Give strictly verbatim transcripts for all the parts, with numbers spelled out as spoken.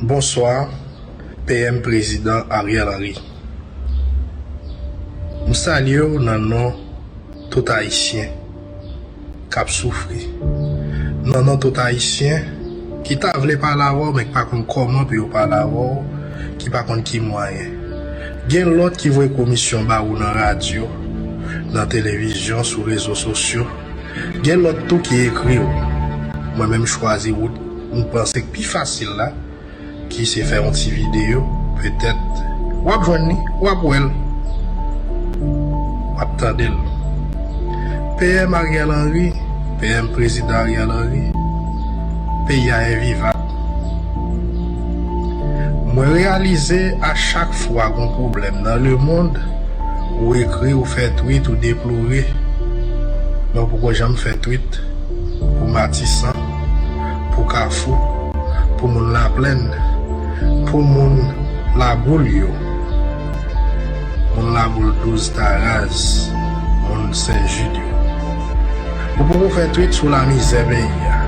Bonswa, P M Prezidan Ariel Henry. M salye w nan non tout Ayisyen k ap soufri. Nan non tout Ayisyen ki ta vle pale avè w, men ki pa konn kòman pou yo pale avè w, ki pa konn ki mwayen. Gen lòt ki voye komisyon ba ou nan radyo, nan televizyon, sou rezo sosyo. Gen lòt tou ki ekri w. Mwen menm, m chwazi wout m panse k pi fasil la, ki se fè yon ti videyo, petèt w ap jwenn li, w ap wè l, w ap tande l. P M Ariel Henry, P M Prezidan Ariel Henry, peyi a envivab. Mwen reyalize a chak fwa gon pwoblèm nan lemonn, ou ekri, ou fè tweet, ou deplore, men ou poko janm fè tweet pou Matisan, pou Kafou, pou moun Laplèn, pou moun Laboul yo, moun Laboul douz Taraz, moun Sen Jid yo. Ou poko fè tweet sou lamizè peyi a.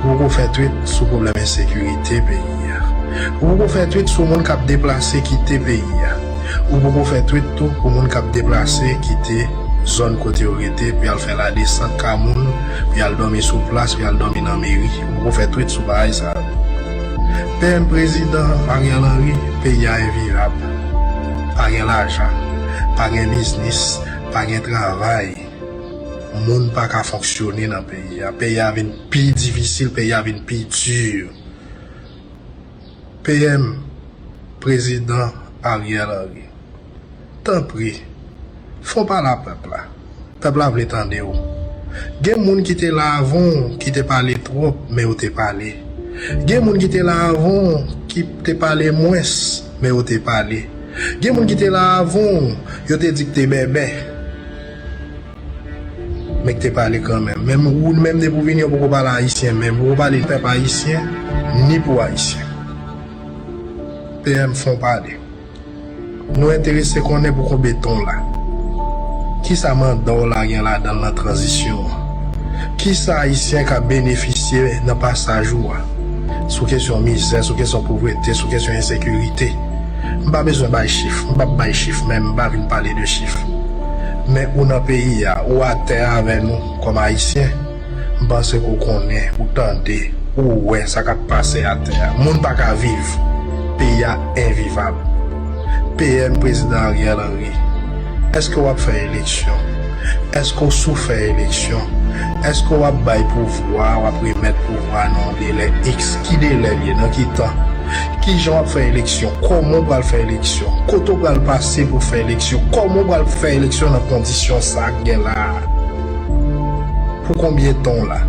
Ou poko fè tweet sou pwoblèm ensekirite peyi a. Ou poko fè tweet sou moun k ap deplase kite peyi a. Ou poko fè tweet tou pou moun k ap deplase kite zòn kote yo rete, pou y al fè ladesant ka moun, pou y al dòmi sou plas, pou y al dòmi nan meri. Ou poko fè tweet sou bagay sa yo. P M Prezidan Ariel Henry, peyi a envivab. Pa gen lajan, pa gen biznis, pa gen travay. Moun pa ka fonksyone nan peyi a. Peyi a vin pi difisil, peyi a vin pi di. P M, Prezidan Ariel Henry, tanpri, fè w pale a pèp la. Pèp la vle tande w. Gen moun ki te la avan w ki te pale twòp, men yo te pale. Gen moun ki te la avan w ki te pale mwens, men yo te pale. Gen moun ki te la avan w, yo te di k te bèbè, men k te pale kanmenm. Menm ou menm, depi w vini, ou poko pale ayisyen menm, ou poko pale pèp ayisyen, ni pou ayisyen. P M, fè w pale. Nou enterese konnen pou konbyen tan w la. Kisa manda w la gen ladan l nan tranzisyon an? Kisa Ayisyen ka benefisye nan pasaj ou a? Sou kesyon mizè, sou kesyon povrete, sou kesyon ensekirite. M pa bezwen bay chif, m p ap bay chif, men m pa vin pale de chif. Men ou nan peyi a, ou atè avè nou kòm Ayisyen. M panse ke w konnen, ou tande, ou wè sa k ap pase atè a. Moun pa ka viv. Peyi a envivab. P M Prezidan Ariel Henry, èske w ap fè eleksyon? Èske w sou fè eleksyon? Èske w ap bay pouvwa, w ap remèt pouvwa nan yon delè X? Ki delè l ye? Nan ki tan? Kijan w ap fè eleksyon? Kòman w pral fè eleksyon? Kote w pral pase pou fè eleksyon? Kòman w pral fè eleksyon nan kondisyon sa k gen la a? Pou konbyen tan w la?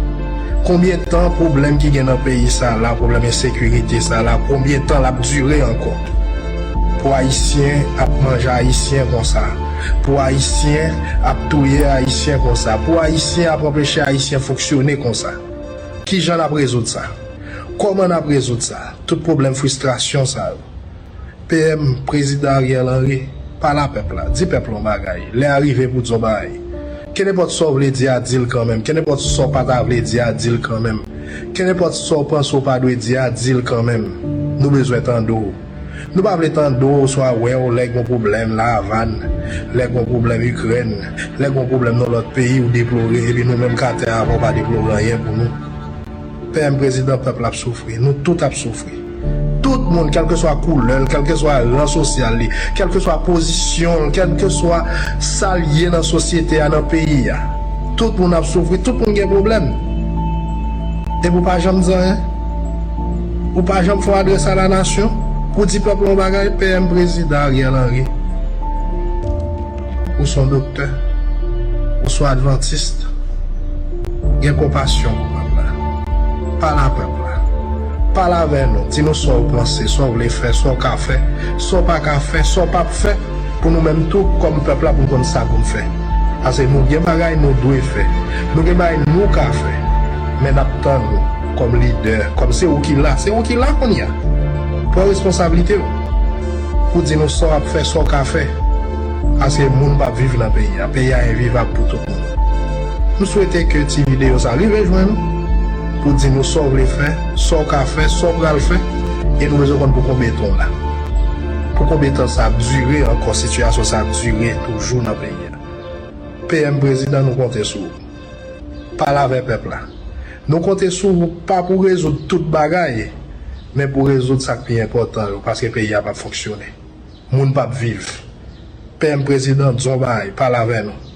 Konbyen tan pwoblèm ki gen nan peyi sa la, pwoblèm ensekirite sa la, konbyen tan l ap dire ankò? Pou Ayisyen ap manje Ayisyen konsa, pou Ayisyen ap touye Ayisyen konsa, pou Ayisyen ap anpeche Ayisyen fonksyone konsa. Kijan n ap rezoud sa? Kòman n ap rezoud sa? Tout pwoblèm fristrasyon sa yo. P M, Prezidan Ariel Henry, pale a pèp la, di pèp la yon bagay. Lè a rive pou di yon bagay. Kenenpòt sa w vle di a, di l kanmenm. Kenenpòt sa w pa ta vle di a, di l kanmenm. Kenenpòt sa w panse w pa dwe di a, di l kanmenm. Nou bezwen tande w. Nou pa vle tande w oswa wè w lè gon pwoblèm La Avàn, lè gon pwoblèm Ikrèn, lè gon pwoblèm nan lòt peyi, w deplore, epi nou menm k atè avè w pa deplore anyen pou nou. P M, Prezidan, pèp la ap soufri. Nou tout ap soufri. Tout moun, kèlkeswa koulè l, kèlkeswa ran sosyal li, kèlkeswa pozisyon l, kèlkeswa sa l ye nan sosyete a, nan peyi a. Tout moun ap soufri, tout moun gen pwoblèm. Epi w pa janm di anyen. Ou pa janm fè yon adrès a la nasyon pou di pèp la yon bagay, P M, Prezidan Ariel Henry. Ou se yon doktè. Ou se yon advantis. Gen konpasyon pou pèp la. Pale a pèp la. Pale avè nou. Di nou sa w panse, sa w vle fè, sa w ka fè, sa w pa ka fè, sa w p ap fè. Pou nou menm tou, kòm pèp la, pou n konn sa pou n fè. Paske nou gen bagay nou dwe fè. Nou gen bagay nou ka fè. Men n ap tann ou kòm lidè, kòm se ou ki la. Se ou ki la kounye a. Pran responsablite w. Pou di nou sa w ap fè, sa w ka fè. Paske moun p ap viv nan peyi a. Peyi a envivab pou tout moun. M swete ke ti videyo sa rive jwenn ou. Pou di nou sa w vle fè, sa w ka fè, sa w pral fè. E nou bezwen konn pou konbyen tan la. Pou konbyen tan sa ap dire ankò, sitiyasyon sa ap dire toujou nan peyi a. P M prezidan, nou konte sou ou. Pale avè pèp la. Nou konte sou ou pa pou rezoud tout bagay, men pou rezoud sa k pi enpòtan yo, paske peyi a p ap fonksyone. Moun p ap viv. P M prezidan, di yon bagay, pale avè nou.